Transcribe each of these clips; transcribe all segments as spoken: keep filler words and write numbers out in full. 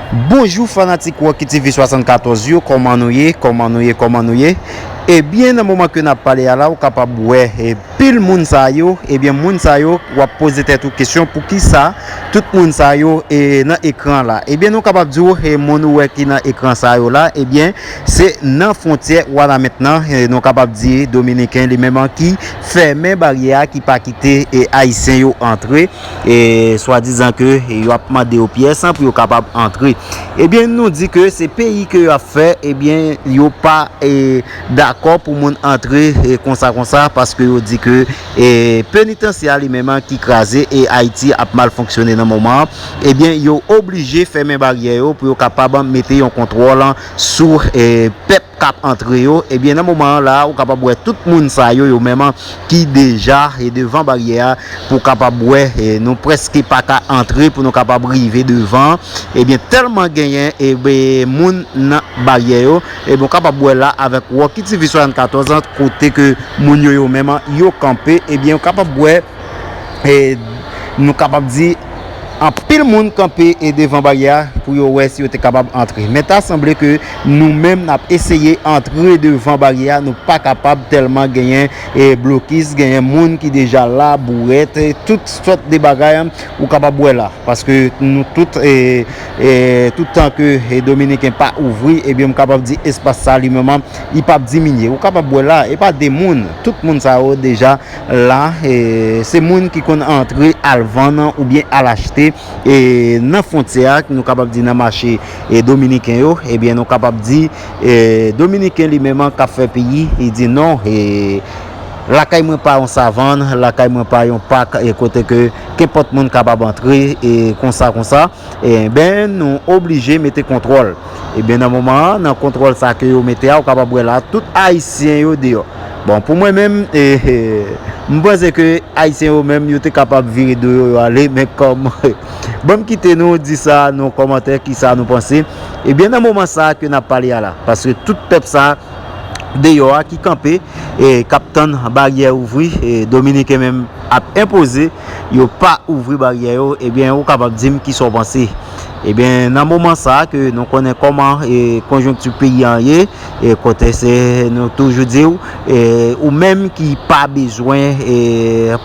Bonjou fanatik Rocky T V swasannkatòz yo, kòman nou ye, kòman nou ye, kòman nou ye? Ebyen, nan moman ke n ap pale a la, ou kapab wè, e, pil moun sa yo, ebyen, moun sa yo, w ap poze tèt ou kesyon, poukisa tout moun sa yo, e, nan ekran la? Ebyen, nou kapab di w, e, moun ou wè ki nan ekran sa yo la, ebyen, se nan fwontyè Wanament nan, e, nou kapab di Dominiken li menm an ki fèmen baryè a, ki pa kite, e, Ayisyen yo antre, e swadizan ke yo ap mande yo pyès pou yo kapab antre. Ebyen, nou di ke se peyi ke yo ap fè, ebyen, yo pa, e, dakò pou moun antre, e, konsa, konsa, paske yo di ke, e, penitansye a li menm ki kraze e Ayiti ap mal fonksyone nan moman an, ebyen, yo oblije fèmen baryè yo pou yo kapab mete yon kontwòl sou, e, pèp k ap antre yo. Ebyen, nan moman an la, ou kapab wè tout moun sa yo, yo menm ki deja, e, devan baryè a, pou kapab wè, e, nou prèske pa ka antre pou nou kapab rive devan. Ebyen, tèlman genyen, e, be, moun nan baryè yo, ebyen, ou kapab wè la avèk Rocky T V swasannkatòz, kote ke moun yo, yo menm yo kanpe, ebyen, ou kapab wè, e, nou kapab di, anpil moun kanpe, e, devan baryè a pou yo wè si yo te kapab antre. Men ta sanble ke nou menm n ap eseye antre devan baryè a, nou pa kapab tèlman genyen, e, blokis, genyen moun ki deja la, bourèt, e, tout sòt de bagay, an, ou kapab wè la. Paske nou tout, e, e, tout tan ke, e, Dominiken pa ouvri, ebyen, m kapab di espas sa li menm, an, li p ap diminye. Ou kapab wè la, e pa de moun, tout moun sa yo deja la, e, se moun ki konn antre al vann oubyen al achte, e, nan fwontyè a, nou kapab di nan mache, e, dominiken yo, ebyen, nou kapab di, e, Dominiken li menm k ap fè peyi, li di non, e, lakay mwen pa yon savann, lakay mwen pa yon pak, e, kote ke kenpòt moun kapab antre, e, konsa, konsa. Ebyen, nou oblije mete kontwòl. Ebyen, nan moman an, nan kontwòl sa ke yo mete a, ou kapab wè la, tout Ayisyen yo deyò. Bon, pou mwen menm, e, e, m panse ke Ayisyen yo menm, yo te kapab vire do yo, yo ale, men kòm, ban m kite nou di sa nan kòmantè, kisa nou panse. Ebyen, nan moman sa ke n ap pale a la, paske tout pèp sa deyò a ki kanpe, e, k ap tann baryè ouvri, e, Dominiken menm ap enpoze, yo pa ouvri baryè yo, ebyen, ou kapab di m kisa w panse. Ebyen, nan moman sa a ke nou konnen kòman, e, konjonkti peyi an ye, e, kote se, nou toujou di w, e, ou menm ki pa bezwen, e,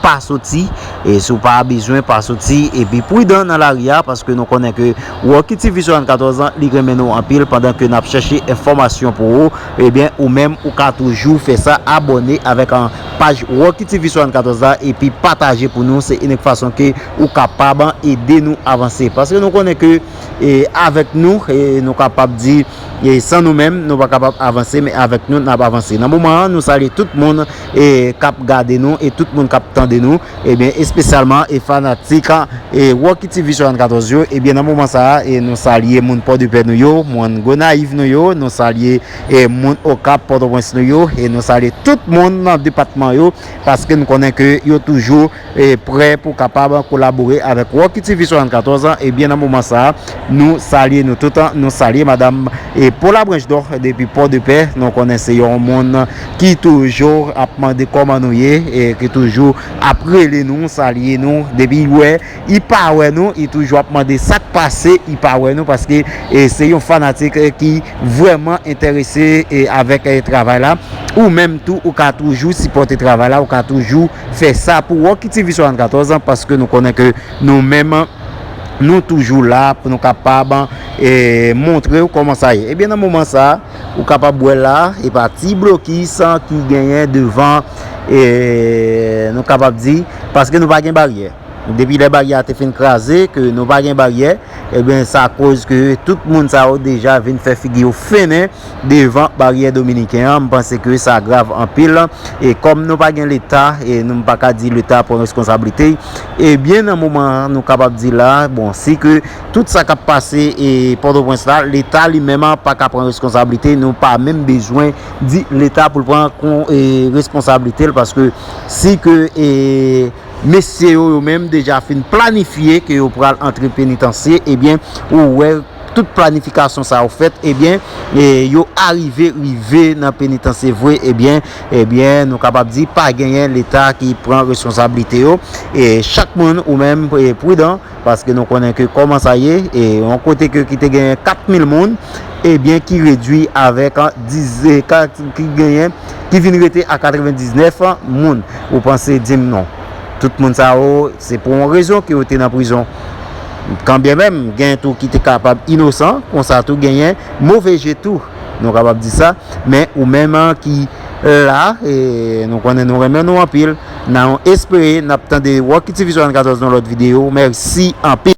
pa soti, e, si w pa bezwen, pa soti, epi pridan nan lari a, paske nou konnen ke Rocky T V swasannkatòz an, li renmen nou anpil pandan ke n ap chèche enfòmasyon pou ou, ebyen, ou menm, ou ka toujou fè sa, abòne avèk, an, paj Rocky T V swasannkatòz la, epi pataje pou nou, se inik fason ke ou kapab ede nou avanse. Paske nou konnen ke, e, avèk nou, e, nou kapab di, e, san nou menm, nou pa kapab avanse, men avèk nou, n ap avanse. Nan moman an, nou salye tout moun, e, k ap gade nou, e tout moun k ap tande nou, ebyen, espesyalman, e, fanatik, e, Rocky T V swasannkatòz yo, ebyen, nan moman sa a, e, nou salye moun Pòdepè nou yo, moun Gonayiv nou yo, nou salye, e, moun Okap, Pòtoprens nou yo, e nou salye tout moun nan depatman yo, paske nou konnen ke yo toujou, e, prè pou kapab kolabore avèk Rocky T V swasannkatòz, ebyen, nan moman sa a, nou salye nou tout, nou salye madanm, e, Paula Branche d'Or depi Pòdepè, nou konnen se yon moun ki toujou ap mande kòman nou ye, e ki toujou ap rele nou, salye nou, depi l wè, li pa wè nou, li toujou ap mande sa k pase, li pa wè nou, paske, e, se yon fanatik, e, ki vrèman enterese, e, avèk, e, travay la. Ou menm tou, ou ka toujou sipòte travay la, ou ka toujou fè sa pou Rocky T V swasannkatòz, paske nou konnen ke nou menm, nou toujou la pou nou kapab, e, montre w kòman sa ye. Ebyen, nan moman sa a, ou kapab wè la, e pa ti blokis ki genyen devan, e, nou kapab di, paske nou pa gen baryè. Depi lè baryè a te fin kraze, ke nou pa gen baryè, ebyen, sa koz ke tout moun sa yo deja vin fè figi yo fennen devan baryè dominiken an. M panse ke sa grav anpil. E kòm nou pa gen Leta, e nou pa ka di Leta pran reskonsablite, ebyen, nan moman an, nou kapab di la, bon, si ke tout sa k ap pase, e, Pòtoprens la, Leta li menm pa ka pran reskonsablite, nou pa menm bezwen di Leta pou l pran kon, e, reskonsablite l, paske si ke, e, mesye yo, yo menm deja fin planifye ke yo pral antre penitansye, ebyen, ou wè tout planifikasyon sa yo fèt, ebyen, e yo arive, rive nan penitansye vre, ebyen, ebyen, nou kapab di pa genyen Leta ki pran responsablite yo. E chak moun, ou menm, e pridan, paske nou konnen ke kòman sa ye, e yon kote ke ki te genyen kat mil moun, ebyen, ki redwi avèk, an, diz, e, ka, ki genyen, ki vin rete a katrevendiznèf moun. Ou panse di m non? Tout moun sa yo, se pou yon rezon ke yo te nan prizon. Kanbyen menm, gen tou ki te kapab inosan, konsa tou genyen move je tou. Nou kapab di sa, men ou menm, an, ki la, e nou konnen nou renmen nou anpil, n a espere n ap tande Rocky T V swasannkatòz nan lòt videyo. Mèsi anpil.